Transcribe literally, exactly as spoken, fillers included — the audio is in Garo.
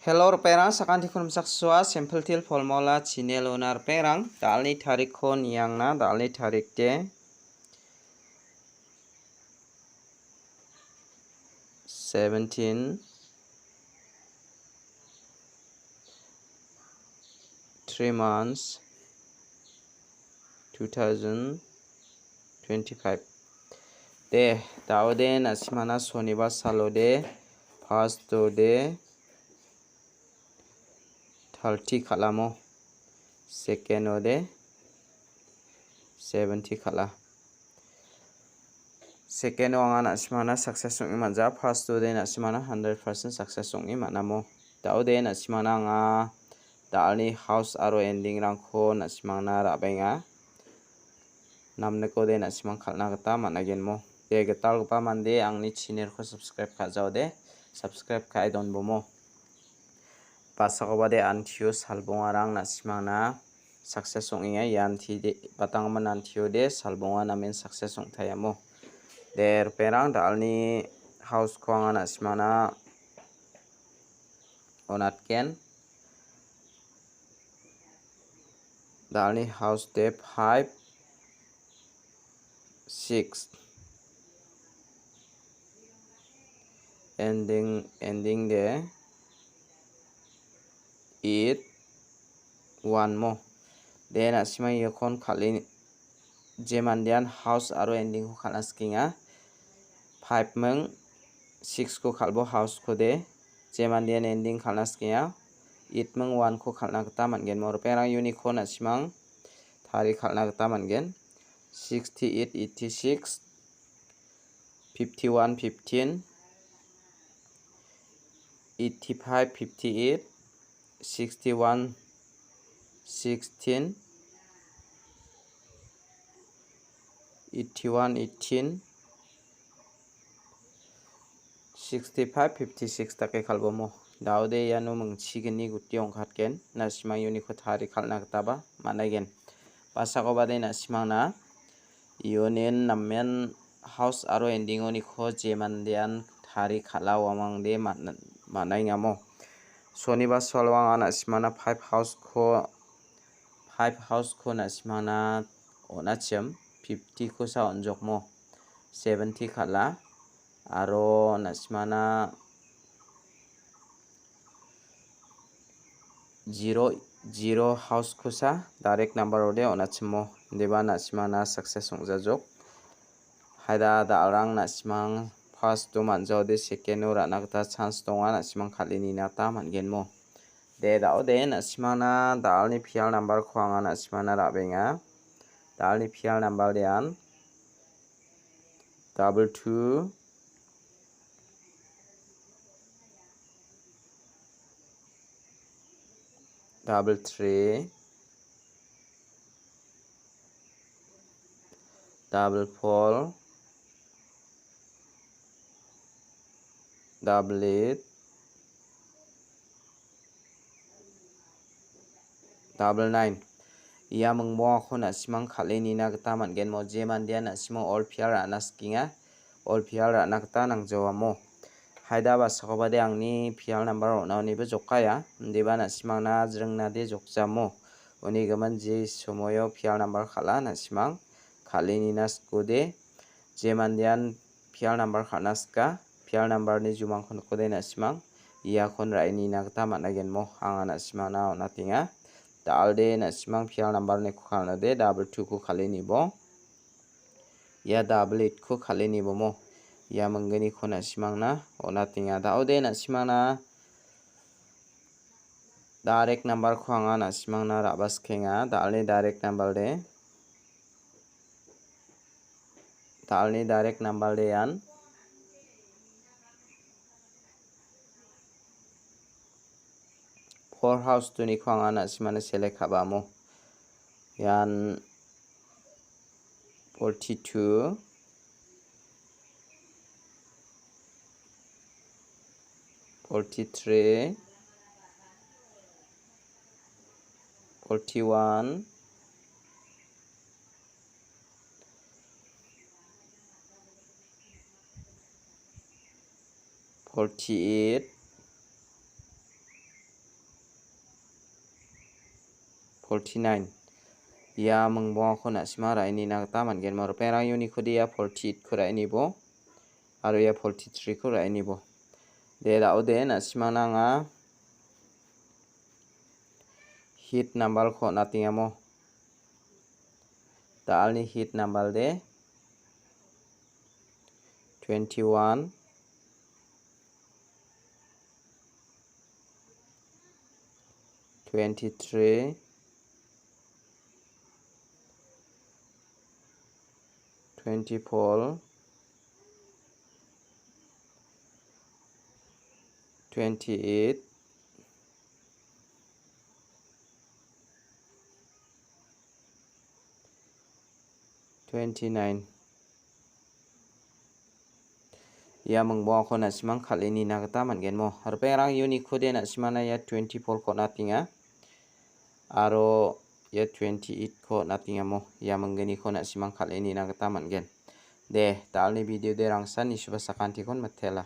Hello, ripengrang, sakantikon rimchaksoa, Simple Teer Formula channel-ona ripengrang, da·alni tarikko niangna, da·alni tarik de seventeen, three months, two thousand twenty-five. De, da·ode na·simangna sonibar salode, first-ode thirty kal·amo, second-ode seventy kal·a. Second-o anga na·simangna success ong·e man·ja, first-ode na·simangna hundred percent success ong·e man·amo. Da·ode na·simangna anga da·alni house aro ending-rangko na·simangna ra·baenga. Namnikode na·simang kal·na gita man·agenmo. De, gitalgipa mande angni channel-ko subscribe ka·jaode, subscribe ka·e donbomo. Basakobade antio salbongarang na·simangna success ong·enga. Ian tide, batanggimin antiode salbonga namen success ong·taiamo. De, ripengrang, da·alni house-ko anga na·simangna on·atgen. Da·alni house de five, six. Ending, ending de eight, one mo. De, na·simang iakon kal·e, je mandean house aro ending-ko kal·na sikenga. Five ming six-ko kal·bo house-ko de. Je mandean ending kal·na sikenga. Eight ming one-ko kal·na gita man·gen mo. Ripengrang, ianiko na·simang tari kal·na gita man·gen. Sixty-eight, eighty-six, fifty-one, fifteen, eighty-five, fifty-eight, sixty-one, sixteen, eighty-one, eighteen, sixty-five, fifty-six dake kal·bomo. Da·ode iano mingchigni guti ong·katgen. Na·simang ianiko tari kal·na gitaba man·aigen. Basakobade na·simangna iunin namen house aro ending-oniko je mandean tari kal·a uamangde man-, man·aengamo. Sonibar salo anga na·simangna five house-ko, five house-ko na·simangna on·achim, fifty-kosa on·jokmo, seventy kal·a, aro na·simangna zero, zero house-kosa direct number-ode on·achimo, indiba na·simangna success ong·jajok. Haida da·alrang na·simang first-o man·jaode second-o ra·na gita chance donga, na·simang kal·e nina gita man·genmo. De, da·ode na·simangna da·alni pial number-ko anga na·simangna ra·benga. Da·alni pial number-dean double two, double three, double four, double eight, double nine. Ia mingbongako na·simang kal·e nina gita man·genmo, je mandean na·simang all pial ra·na sikenga, all pial ra·na gita nangjawamo. Haida basakobade angni pial number on·aonibo jokaya, indiba na·simangna jringnade jokjamo. Uni gimin je somoio pial number kal·a, na·simang kal·e nina sikode, je mandean pial number kal·na sika, pial number-ni jumangko nikode na·simang iakon ra·e nina gita man·agenmo, anga na·simangna on·atenga. Da·alde na·simang pial number-niko kal·node, double two-ko kal·e nibo. Ia double eight-ko kal·e nibomo. Ia mingginiko na·simangna on·atenga. Da·ode na·simangna direct number-ko anga na·simangna ra·basikenga. Da·alni direct number-de. Da·alni direct number-de ian four house-oniko anga na·simangna select ka·bamo. Ian forty-two, forty-three, forty-one, forty-eight, forty-nine. Ia mingbongako na·sima ra·e nina gita man·gen. Mo ripengrang uniko de ia forty-eight-ko ra·e nibo. Aro ia forty-three-ko ra·e nibo. De, da·o de, na·simangna anga hit number-ko on·atengamo. Da·alni hit number de twenty-one, twenty-three, twenty-four, twenty-eight, twenty-nine. Ia mingbongako na·simang kal·e nina gita man·gen mo. Ripengrang uniko de na·simana ia twenty-four-ko on·atenga. Aro ia twenty-eight-ko on·atenga mo. Ia minggniko na·simang kal·e nina gita man·gen. De, da·alni video de rangsan nisuba sakantikon mitela.